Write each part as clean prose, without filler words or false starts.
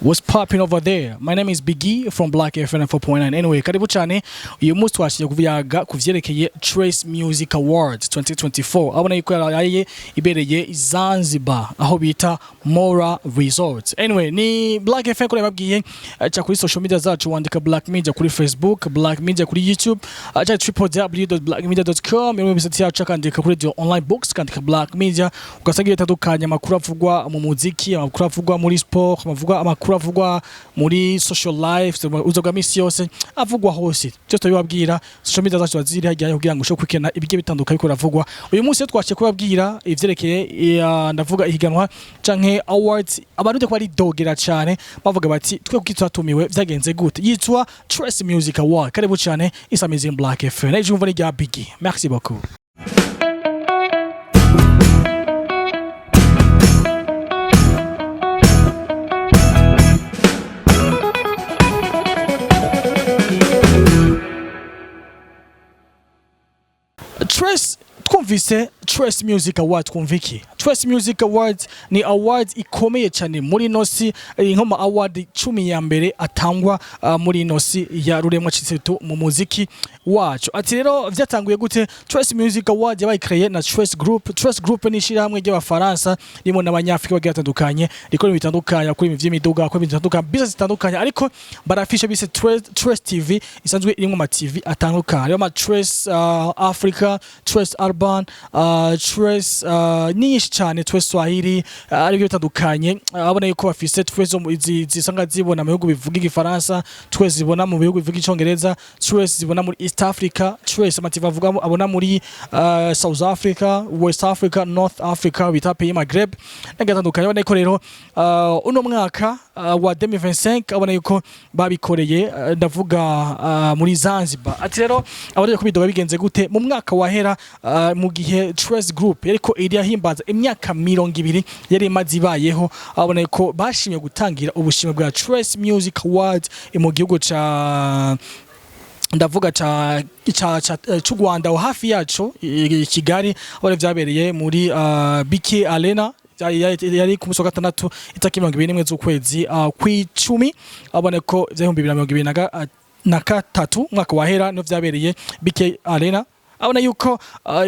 What's popping over there? My name is Biggie from Black FM 4.9. Anyway, karibu cyane. Uyu munsi twashiye kuvuyaga kuvyerekeye Trace Music Awards 2024. Abona yuko yaraye ibereye Zanzibar, aho bita Mora Resort. Anyway, ni Black FM kuri babwiye, cha kuri social media zacu, wandika Black Media kuri Facebook, Black Media kuri YouTube, cha www.blackmedia.com, imwe website yacu, akandika kuri radio online books, kandika Black Media, ugasanga bitandukanye: amakuru avugwa mu muziki, amakuru avugwa muri sport, amakuru avugwa muri social life, uzoga misi yose avugwa hose. Byose tubibabwira. Social media zacu ziri hajya kugira ngo ushobore kwikena ibigiye bitandukanye biko biravugwa. Uyu munsi rero twaciye kubabwira ivyerekeye, ndavuga ihiganwa canke awards abantu ko baridogera cyane, bavuga bati: "Twe kuki twatumiwe? Vyagenze gute?" Yitwa Trace Music Award. Karibu cyane, is amazing Black FM. Naje umva ni rya Biggie. Merci beaucoup. Trace, twumvise Trace Music Award, twumva iki? Trace Music Awards ni awards ikomeye cyane muri ino si, nko ma award 10 ya mbere atangwa muri ino si ya ruremwa cisetu mu muziki wacu. Ati rero vyatanguye gute? Trace Music Award yabaye créé na Trace Group. Trace Group ni ishirahamwe ry'Abafaransa ririmo n'Abanyafrika bagiye batandukanye, rikora ibintu bitandukanye, bakora ibintu vy'imiduga, bakora ibintu bitandukanye, business zitandukanye, ariko barafisha bise Trace TV, isanzwe irimo ama TV atandukanye. Harimo ama Trace Africa, Trace Urban, Trace nyinshi cyane, Trace Swahili, aribyo bitandukanye. Abona yuko bafise Trace zo zisanga zibona mu bihugu bivuga Igifaransa, Trace zibona mu bihugu bivuga Icongereza, Trace zibona muri East Africa, Trace ama TV avuga abona muri South Africa, West Africa, North Africa, bita pays Maghreb n'agatandukanye. Abona yuko rero uno mwaka wa 2025, abona yuko babikoreye, ndavuga muri Zanzibar. Ati rero abaje kubidoga, bigenze gute? Mu mwaka wahera, mu gihe Trace Group yariko irahimbaza imyaka 20 yari imaze ibayeho, abona yuko bashimye gutangira ubushimwe bwa Trace Music Awards mu gihugu ca, ndavuga ca c'u Rwanda, aho hafi yacu i Kigali, aho vyabereye muri BK Arena. Yari ku munsi wa gatandatu, itariki 21 z'ukwezi kw'icumi, abone ko 2023, umwaka wahera, niho vyabereye BK Arena. Abona yuko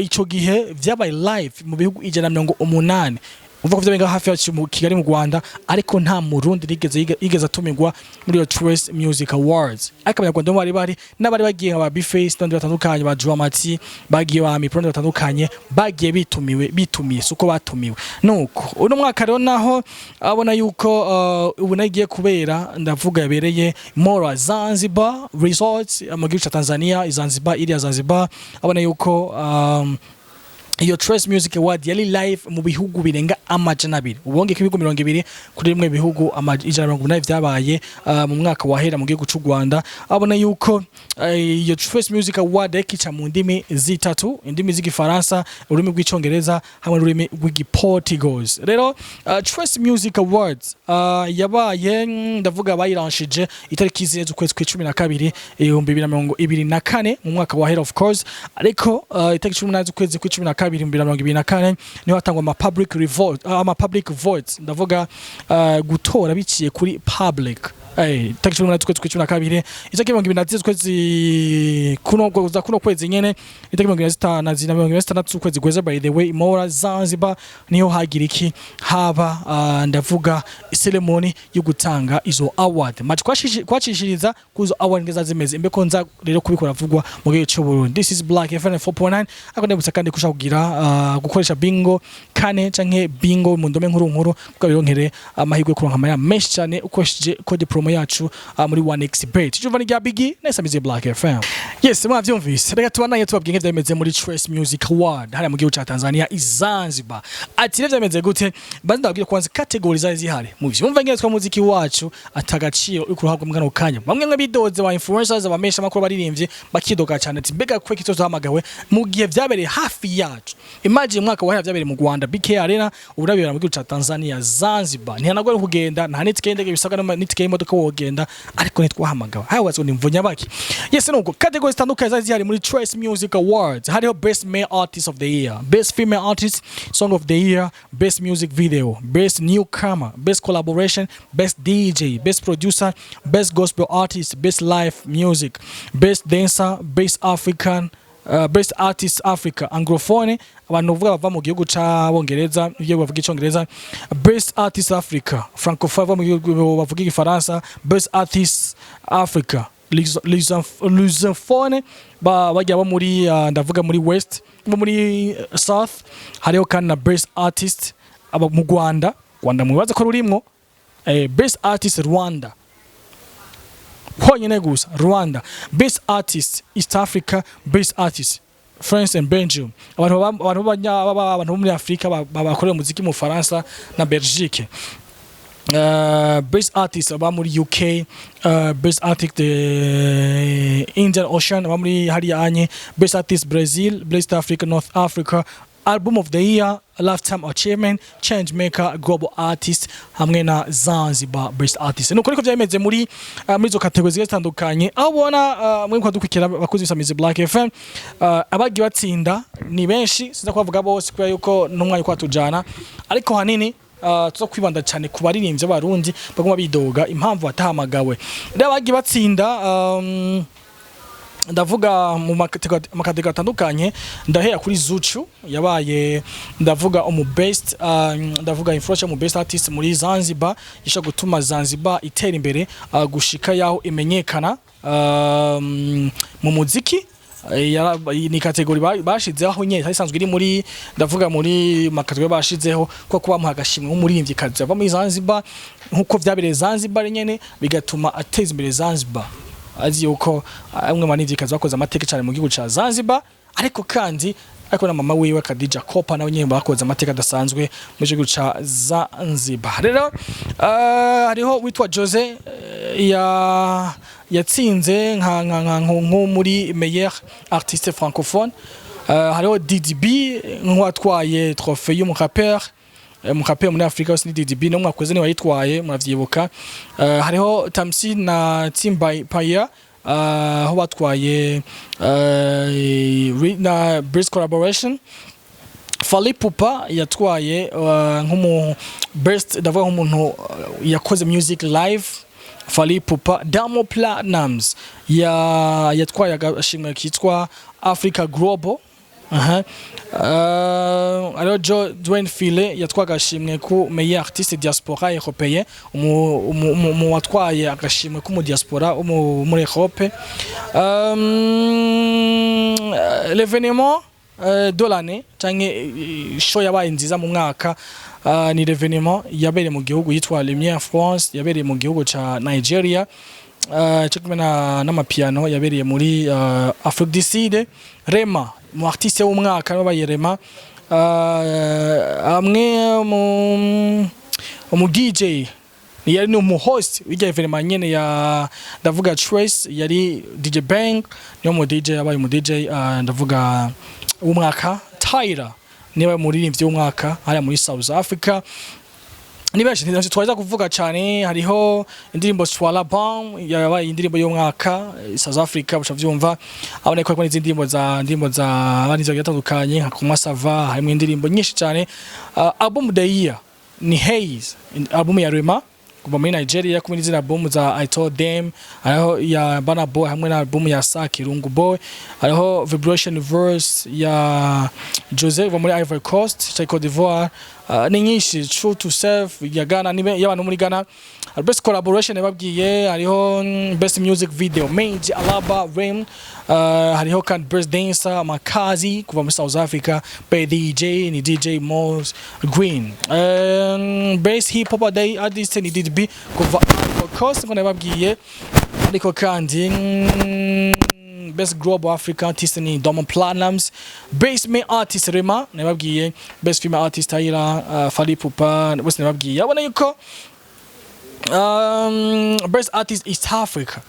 ico gihe vyabaye live mu bihugu 180. Uvuga ko vyabaye hafi yacu mu Kigali, mu Rwanda, ariko nta Murundi yigeze atumirwa muri iyo Trace Music Awards. Ariko Abanyarwanda bo bari n'abari bagiye nka ba Bface n'abandi batandukanye, ba Dramati bagiye, ba Mipro batandukanye bagiye bitumiwe, bitumiye, suko batumiwe. Nuko uno mwaka rero naho abona yuko ubu nagiye kubera, ndavuga yabereye Mora Zanzibar Resort mu gihugu ca Tanzania, i Zanzibar, iriya Zanzibar. Abona yuko iyo Trace Music Award yari live mu bihugu birenga 200. Ubonge ko ibihugu 20 kuri rimwe bihugu 180 vyabaye mu mwaka wahera mu gihugu c'u Rwanda. Abona yuko iyo Trace Music Award yakica mu ndimi zitatu: indimi z'Igifaransa, ururimi rw'Icongereza hamwe n'ururimi rw'Igiportuguese. Rero Trace Music Awards yabaye, ndavuga bayiranshije itariki 4 z'ukwezi kw'icumi na kabiri 2024, mu mwaka wahera of course. Ariko itariki 18 z'ukwezi kw'icumi na kabiri 2024 niho hatangwa ama public revote, ama public votes, ndavuga gutora biciye kuri public. Itariki 18 z'ukwezi kw'icumi na kabiri, itariki 24 z'ukwezi kuno, za kuno kwezi nyene, itariki 25 na 26 z'ukwezi gweza, by the way, Mora Zanzibar niho hagira iki haba, ndavuga ceremony yo gutanga izo award. Maje kwacishiriza kuzo award ngeza zimeze imbe ko nza rero kubikora vugwa mu gihe cy'u Burundi. This is Black FM 4.9. Ariko ndabutsa kandi kusha kugira gukoresha bingo kane canke bingo mu ndome nkuru nkuru, kuko bironkere amahirwe kuronka amaya menshi cyane ukoresheje code promo yacu muri 1xBet. Juva ni rya Biggie nesa Black FM. Yes, mwavyumvise. Reka tubandanye tubabwiye nk'ivyo bimeze muri Trace Music Award hariya mu gihugu ca Tanzania, i Zanzibar. Ati rero vyameze gute? Banza ndababwire kwanza category zari zihari. Muvyumve ngene twa muziki wacu atagaciro uri kuruhabwa mu kano kanya. Bamwe mwe bidoze, ba influencers, abamesha makuru, baririmbye bakidoga cyane ati: "Mbega kwe kitozohamagawe mu gihe vyabereye hafi yacu?" Imagine, umwaka wahera vyabereye mu Rwanda, BK Arena, ubu birabera mu gihugu ca Tanzania, Zanzibar. Ntihanagora kugenda, nta n'itike y'indege bisabwa, n'itike y'imodoka. ko wogenda, ariko ntitwahamagawe. Hayo wazo ni mvunya baki. Yes, nuko categories zitandukanye zari zihari muri Trace Music Awards. Hariho Best Male Artist of the Year, Best Female Artist, Song of the Year, Best Music Video, Best Newcomer, Best Collaboration, Best DJ, Best Producer, Best Gospel Artist, Best Live Music, Best Dancer, Best African, Best Artist Africa Anglophone, abantu uvuga bava mu gihugu c'Abongereza, ibyo bavuga Icongereza, Best Artist Africa Francophone, bava mu gihugu bavuga Igifaransa, Best Artist Africa Lusophone, bajya bo muri ndavuga muri West, bo muri South. Hariho kandi na Best Artist aba mu Rwanda. Rwanda mubaze ko rurimwo, Best Artist Rwanda honyine gusa Rwanda, Best Artist East Africa, Best Artist France and Belgium, abantu bo muri Afrika bakorera umuziki mu Faransa na Belgique, Best Artist aba muri UK, Best Artist the Indian Ocean, aba muri hariya anye, Best Artist Brazil, Best Africa, North Africa, Album of the Year, Lifetime Achievement, Change Maker, Global Artist hamwe na Zanzibar Best Artist. Nuko niko byameze muri izo categories zigiye zitandukanye, aho ubona muri kwadukurikira bakuzi bisamizi Black FM, abagiye batsinda ni benshi, sinza kubavuga bose kubera yuko n'umwanya kwatujana, ariko hanini tuza kwibanda cyane ku baririmbyi b'Abarundi baguma bidoga impamvu batahamagawe. Rero abagiye batsinda, ndavuga mu ma catégories atandukanye, ndahera kuri Zuchu yabaye, ndavuga umu best, ndavuga influencer mu best artist muri Zanzibar, yisha gutuma Zanzibar itera imbere gushika yaho imenyekana mu muziki. Ni catégorie bashizeho nyene isanzwe iri muri, ndavuga muri ma catégories bashizeho ko kuba agashimwe nk'umuririmbyi kazi ava muri Zanzibar, nkuko vyabereye Zanzibar nyene, bigatuma ateza imbere Zanzibar. Azi yuko amwe mu baririmbyi bakoze amateka cyane mu gihugu ca Zanzibar, ariko kandi ariko na mama wiwe Khadija Kopa nawe nyene bakoze amateka adasanzwe mu gihugu ca Zanzibar. Rero hariho witwa Jose, ya yatsinze nka nko muri meilleur artiste francophone. Hariho DDB nk'uwatwaye trophée y'umurapeur, umurapeur muri Afrika yose ni DDB, no mwakoze ni wayitwaye, muravyibuka. Hariho Tamsi na Timba Paya, aho batwaye na Best Collaboration. Fally Ipupa yatwaye nk'umu best, ndavuga nk'umuntu yakoze music live, Fally Ipupa. Diamond Platnumz ya yatwaye agashimwe kitwa Africa Global. Aha. Hariho Joe Dwayne File yatwaye agashimwe ku meilleur artiste diaspora européen, mu watwaye agashimwe ku mu diaspora muri Europe. L'événement de l'année canke show yabaye nziza mu mwaka, ni l'événement yabereye mu gihugu yitwa Lumière France, yabereye mu gihugu ca Nigeria, cyo kumwe n'amapiano yabereye muri Afrique du Sud. Rema mu artiste w'umwaka yabaye Rema, amwe mu DJ yari ni umu host w'irya événement nyene ya, ndavuga Trace, yari DJ Bang, niyo mu DJ yabaye mu DJ, ndavuga w'umwaka. Tyler niba muririmbyi w'umwaka hariya muri South Africa. Ni benshi, ntitwaza kuvuga cyane. Hariho indirimbo Swala Bam yabaye indirimbo y'umwaka, South Africa, buca vyumva abone ko harimo n'izindi ndirimbo za abandi zigiye zitandukanye nka Kuma Sava, harimo indirimbo nyinshi cyane. Album of the year ni Haze, album ya Rema kuva muri Nigeria, kumwe n'izindi album za I Told Them, hariho ya Burna Boy hamwe na album ya Saki Rungu Boy, hariho Vibration Verse ya Jose kuva muri Ivory Coast cyangwa Cote d'Ivoire, ni nyinshi, True to Self ya Ghana, nibe y'abantu muri Ghana. Best collaboration yababwiye, hariho best music video Major Alaba Rim, hariho kandi best dancer Makazi kuva muri South Africa, by DJ ni DJ Mos Green, best hip hop day artist ni DDB kuva Ivory Coast ngo nababwiye, ariko kandi best global African artist ni Diamond Platnumz, best male artist Rema nababwiye, best female artist Tyla, Fally Ipupa, bose nababwiye. Abona yuko best artist East Africa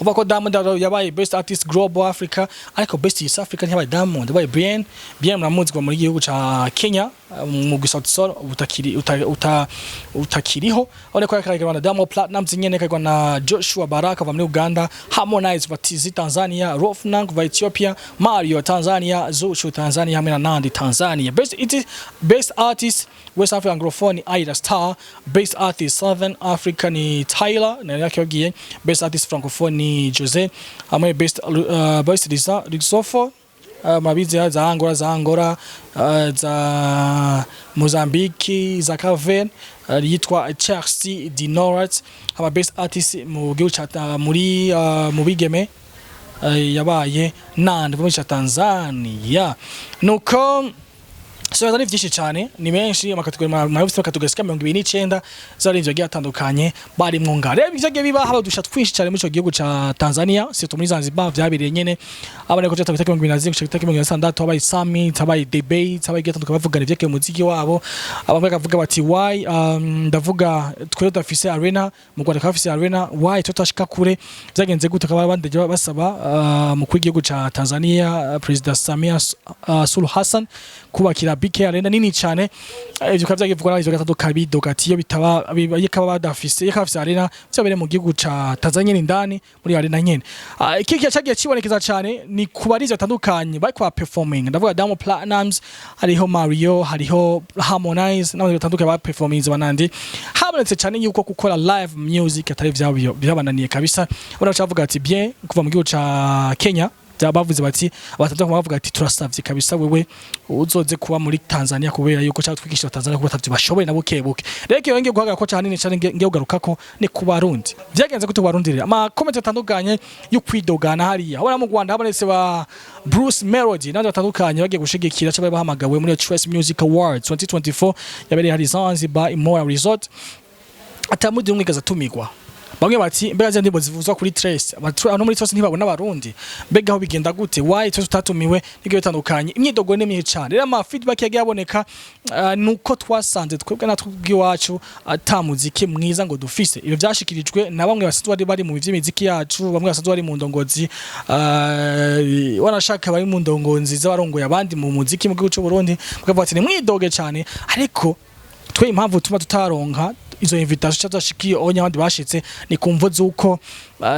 Uvuga ko Diamond yabaye Best Artist Global Africa, ariko Best East Africa ntiyabaye Diamond, yabaye Bien. Bien muramuzi kuva muri gihugu ca Kenya, mu Sauti Sol utakiri utakiriho. Abone ko yakagirwa na Diamond Platnumz nyene, kagirwa na Joshua Baraka kuva muri Uganda, Harmonize kuva TZ Tanzania, Rophnan kuva Ethiopia, Mario Tanzania, Zuchu Tanzania hamwe na Nandy Tanzania. Best Artist West Africa Anglophone, Ayra Starr. Best Artist Southern Africa ni Tyla na yakibwiye. Best Artist Francophone ni Jose, hamwe Best Lusophone, murabizi za Angola, za Mozambique, za Cape, yitwa Chelsea Dinorat. Haba Best Artist mu gihugu ca muri mu bigeme, yabaye Nandy muri ca Tanzania. Nuko so ni vyinshi cyane, ni menshi ama catégories, mabufite ama catégories ashika 29 z'abaririmbyi bagiye batandukanye barimwo nga. Rero ivyo biba haba dusha twinshi cyane muri ico gihugu ca Tanzania, surtout muri Zanzibar vyabereye nyene. Abone ko cyata 25 gushika 26 habaye summit, habaye debate, habaye gitandukanye, bavugana ivyerekeye umuziki wabo. Abamwe bakavuga bati why, ndavuga twe tudafise arena, mu Rwanda twafise arena, why tutashika kure, vyagenze gute? Akaba abandi basaba mukuru w'igihugu ca Tanzania, President Samia Suluhu Hassan, kubakira BK Arena nini cyane. Ivyo bikaba vyagivugwa n'ivyo gatatu kabidoga ati iyo bitaba yikaba badafise, yikaba bafise arena, vyabereye mu gihugu ca Tanzania indani muri arena nyene. Iki cyagiye kibonekeza cyane ni ku barizi batandukanye bariko ba performing, ndavuga Diamond Platnumz, hariho Mario, hariho Harmonize n'abandi batandukanye ba performing banandi. Habonetse cyane yuko gukora live music atari vyabo, byabananiye kabisa. Ubona bavuga ati bien kuva mu gihugu ca Kenya bavuze bati abatatu bavuga ati turasavye kabisa wewe uzoze kuba muri Tanzania, kubera yuko cyangwa twigisha Tanzania kuko batavyo bashoboye na buke buke. Rero iyo ngiye guhagarara ko cyane cyane ngiye kugaruka ko ni ku Barundi. Vyagenze gute ku Barundi? Rero ama comment atandukanye yo kwidogana hariya abona mu Rwanda habonetse ba Bruce Melody n'abandi batandukanye bagiye gushigikira cyangwa bahamagawe muri Trace Music Awards 2024 yabereye hari Zanzibar Imora Resort, atamudi umwe gaza tumigwa. Bamwe bati mbega zindi zivuzwa kuri Trace, abantu muri Trace ntibabona Abarundi, mbega aho bigenda gute, why twe tutatumiwe? Nibyo bitandukanye, imyidogo ni myinshi cyane. Rero ama feedback yagiye aboneka, nuko twasanze twebwe natwe ubwiwacu ata muziki mwiza ngo dufise. Ibyo byashikirijwe na bamwe basanzwe bari mu vy'imiziki yacu, bamwe basanzwe bari mu ndongozi, wanashaka bari mu ndongozi z'abarongoye abandi mu muziki mu gihugu cy'u Burundi, bakavuga ati nimwidoge cyane, ariko twe impamvu tuma tutaronka izo invitation cyazashikiye onye abandi bashitse ni kumvo zuko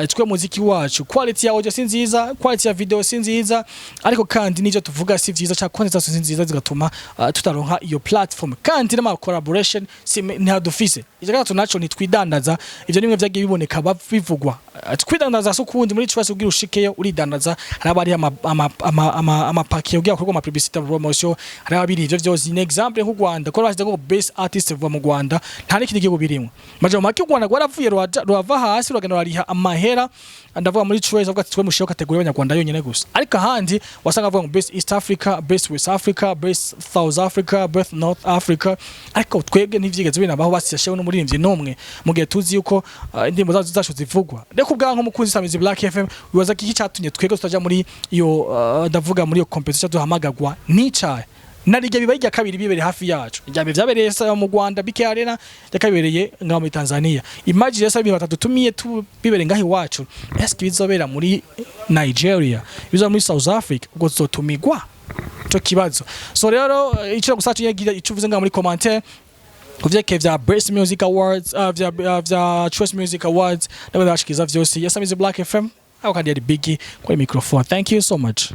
twe muziki wacu quality ya audio si nziza, quality ya video si nziza, ariko kandi n'ivyo tuvuga si vyiza cyangwa content si nziza, zigatuma tutaronka iyo platform, kandi n'ama collaboration si ntadufise. Icyo gatatu naco ntitwidandaza. Ivyo nimwe vyagiye biboneka bivugwa. Twidandaza so kundi muri Trace ugira ushikeyo uridandaza, hari abari ama paquet ugira akorwa ama publicité, promotion, hari abiri ivyo vyose. Ni exemple nk'u Rwanda ko bashyize ngo Best Artist vuba mu Rwanda, nta n'ikindi gihugu birimwo. Maje make u Rwanda rwaravuye rurava hasi, ruragenda rurariha amahera, ndavuga muri Trace, avuga ati twe mushiho catégorie y'Abanyarwanda yonyene gusa, ariko ahandi wasanga avuga ngo Best East Africa, Best West Africa, Best South Africa, Best North Africa, ariko twebwe ntivyigeze binabaho, bashyasheho n'umuririmbyi n'umwe, mu gihe tuzi yuko indirimbo zacu zivugwa. Rero kubwa nk'umukunzi Samizi Black FM, wibaza ko iki cyatumye twebwe tutaja muri iyo, ndavuga muri iyo competition duhamagagwa n'icaye narijya biba irya kabiri bibereye hafi yacu. Irya mbere vyabereye mu Rwanda BK Arena, irya kabereye ngaho muri Tanzania. Imagine rero ibintu batatutumiye bibereye ngaho iwacu, eske bizobera muri Nigeria, bizobera muri South Africa, ubwo tuzotumigwa? Ico kibazo. So rero ico gusa cinyagira ico uvuze ngaho muri commentaire kuvyerekeye vya Best Music Awards, vya Trace Music Awards, ndabona bashikiza vyose. Yasamize Black FM aho kandi yari Biggie kuri microphone. Thank you so much.